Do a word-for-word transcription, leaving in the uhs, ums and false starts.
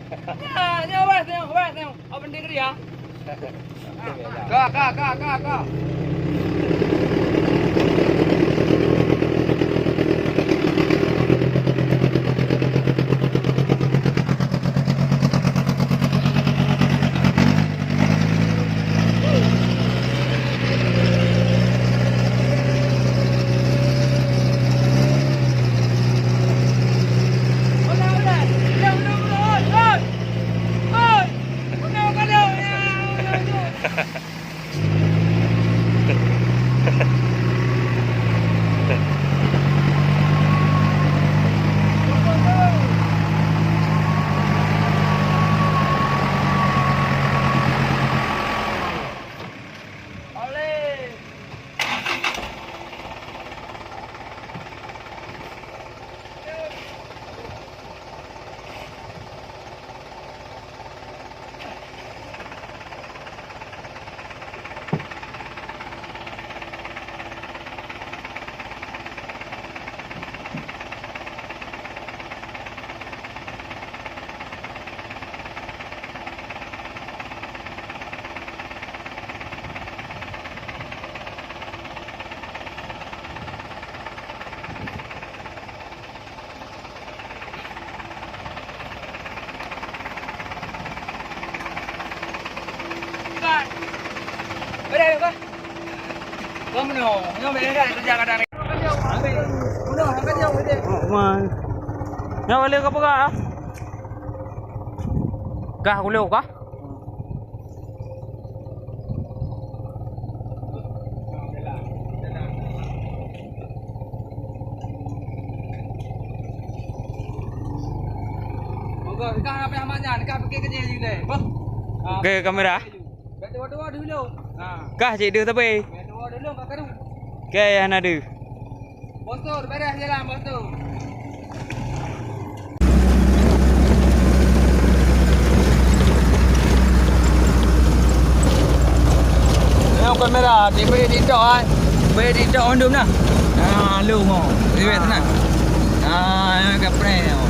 Nyoe, nyoe, weh, nyoe, weh, nyoe. Apa penting dia? Ka, ka, ka, ka, ka. Nyoe ka lheueh ka peugah, ah? Gah ku lheueh kah? Oke, kamera. Kah cit deuh tapi. Oke, hana deuh. Bosur, beres jalan, Bosur. Nyoe kamera, tipe TikTok ai. Tipe TikTok mandum nah. Ah, lu mo. Riwet nah. Ah, nyoe ka prank nyoe.